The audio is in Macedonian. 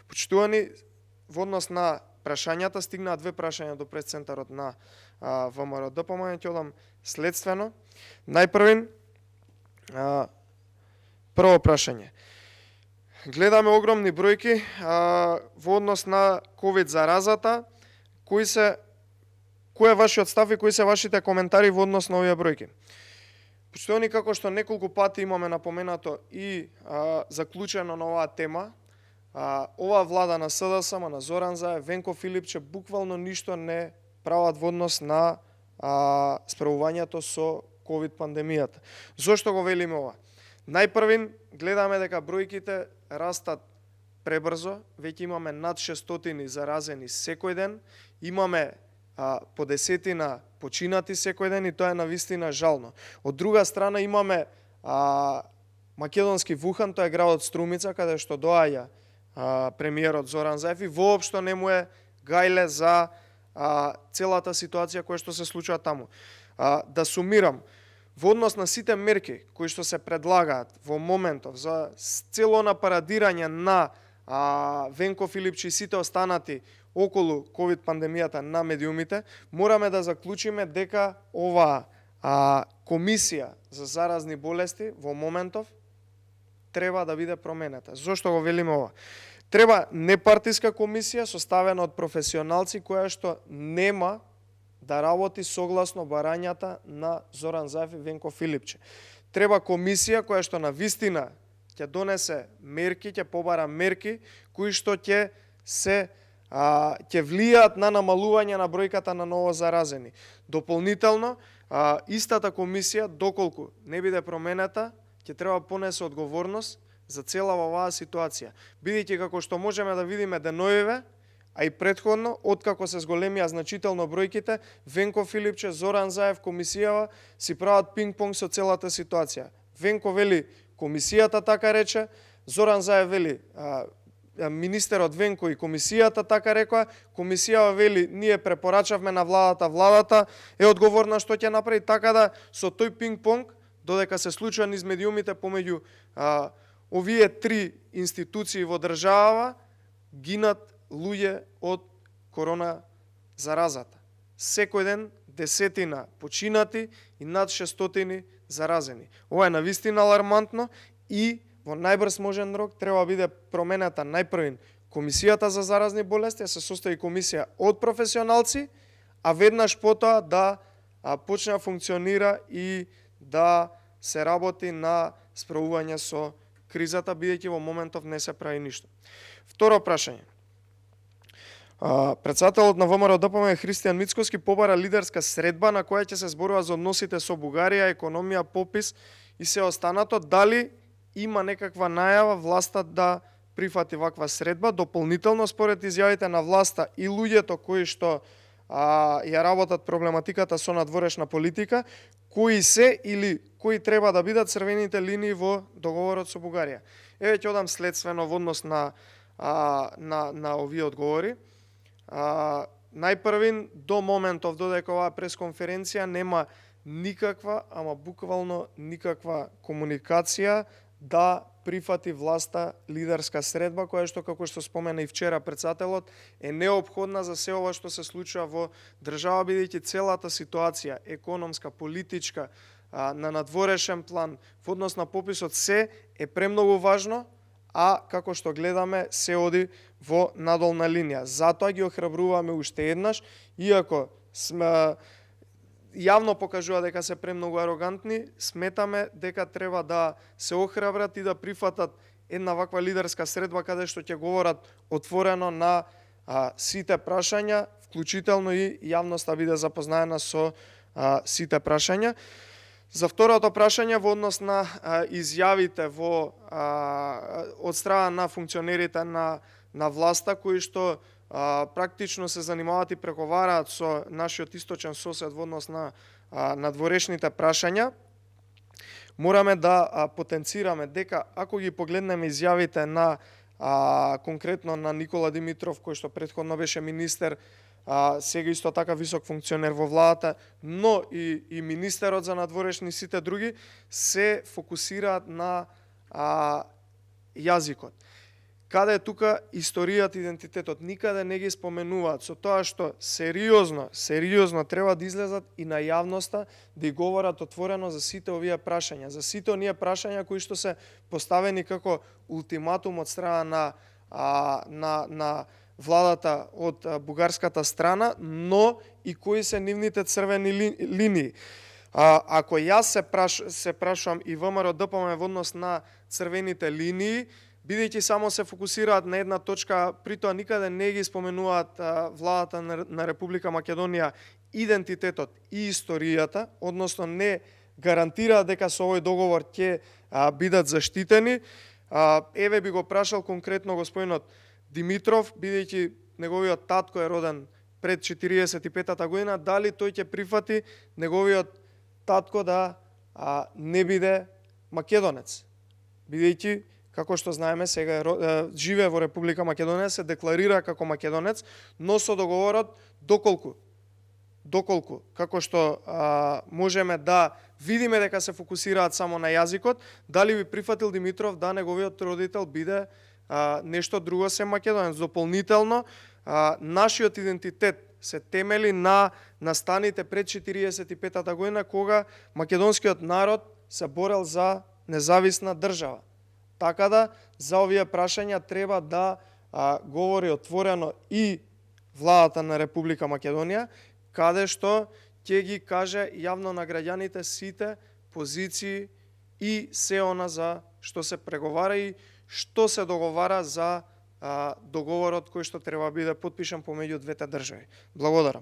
Почитувани, во однос на прашањата, стигнаа две прашања до пресцентарот на ВМРО ДПМН, ќе одам следствено. Најпрвин, прво прашање. Гледаме огромни бројки во однос на ковид заразата. Кој е вашиот став и кои се вашите коментари во однос на овие бројки? Почитувани, како што неколку пати имаме напоменато и заклучено на оваа тема, оваа влада на СДСМ, на Зоран Заев, Венко Филипче, буквално ништо не прават во однос на справувањето со ковид пандемијата. Зошто го велиме ова? Најпрвин, гледаме дека бројките растат пребрзо, веќе имаме над 600 заразени секој ден, имаме по десетина починати секој ден и тоа е навистина жално. Од друга страна имаме македонски Вухан, тоа е градот Струмица, каде што доаѓа премиерот Зоран Заев и воопшто не му е гајле за целата ситуација која што се случува таму. Да сумирам, во однос на сите мерки кои што се предлагаат во моментов за цело на парадирање на Венко Филипче и сите останати околу ковид пандемијата на медиумите, мораме да заклучиме дека оваа комисија за заразни болести во моментов треба да биде променета. Зошто го велиме ова? Треба непартиска комисија составена од професионалци која што нема да работи согласно барањата на Зоран Заев и Венко Филипче. Треба комисија која што на вистина ќе донесе мерки, ќе побара мерки кои што ќе влијаат на намалување на бројката на ново заразени. Дополнително, истата комисија, доколку не биде променета, ќе треба понесе одговорност за цела оваа ситуација. Бидејќи како што можеме да видиме деновиве, а и предходно, откако се зголемија значително бројките, Венко Филипче, Зоран Заев, комисијава си прават пинг-понг со целата ситуација. Венко вели комисијата така рече, Зоран Заев вели министерот Венко и комисијата така рекоа, комисијава вели ние препорачавме на владата е одговорна што ќе направи, така да со тој пинг-понг, додека се случува низ медиумите помеѓу овие три институции во државава, гинат луѓе од корона заразата. Секој ден десетина починати и над 600 заразени. Ова е навистина алармантно и во најбрз можен рок треба да биде променета најпрвин комисијата за заразни болести, се состои комисија од професионалци, а веднаш потоа да почне да функционира и да се работи на справување со кризата, бидејќи во моментов не се прави ништо. Второ прашање. Председателот на ВМРО ДПМН Христијан Мицковски побара лидерска средба на која ќе се зборува за односите со Бугарија, економија, попис и се останато. Дали има некаква најава власта да прифати ваква средба? Дополнително, според изјавите на власта и луѓето кои што ја работат проблематиката со надворешна политика, кои се или кои треба да бидат црвените линии во договорот со Бугарија? Еве ќе одам следствено во однос на овие одговори. Најпрвин, до моментов додека оваа пресконференција нема никаква, ама буквално никаква комуникација да прифати власта лидерска средба, која што, како што спомена и вчера председателот, е неопходна за се ова што се случува во држава, бидејќи целата ситуација, економска, политичка, на надворешен план, во однос на пописот, се е премногу важно, а како што гледаме се оди во надолна линија. Затоа ги охрабруваме уште еднаш, иако сме јавно покажува дека се премногу арогантни, сметаме дека треба да се охрабрат и да прифатат една ваква лидерска средба каде што ќе говорат отворено на сите прашања, вклучително и јавноста биде запознаена со сите прашања. За второто прашање во однос на изјавите од страна на функционерите на власта кои што практично се занимаваат и преговараат со нашиот источен сосед во однос на надворешните прашања, мораме да потенцираме дека ако ги погледнеме изјавите на конкретно на Никола Димитров, кој што претходно беше министер, сега исто така висок функционер во владата, но и министерот за надворешни сите други, се фокусираат на јазикот. каде тука историјата, идентитетот никаде не ги споменуваат, со тоа што сериозно треба да излезат и на јавноста да и говорат отворено за сите овие прашања, за сите оние прашања кои што се поставени како ултиматум од страна на владата од бугарската страна, но и кои се нивните црвени линии. Ако јас се прашувам и ВМРО ДПМ во однос на црвените линии, бидејќи само се фокусираат на една точка, при тоа никаде не ги споменуваат владата на Република Македонија идентитетот и историјата, односно не гарантираат дека со овој договор ќе бидат заштитени. Еве би го прашал конкретно господинот Димитров, бидејќи неговиот татко е роден пред 45-та година, дали тој ќе прифати неговиот татко да не биде македонец, бидејќи како што знаеме сега живее во Република Македонија, се декларира како македонец, но со договорот доколку како што можеме да видиме дека се фокусираат само на јазикот, дали би прифатил Димитров да неговиот родител биде нешто друго се македонец. Дополнително, нашиот идентитет се темели на настаните пред 45-та година, кога македонскиот народ се борел за независна држава. Така да, за овие прашања треба да говори отворено и владата на Република Македонија, каде што ќе ги каже јавно на граѓаните сите позиции и се она за што се преговара и што се договара за договорот кој што треба да биде потпишан помеѓу двете држави. Благодарам.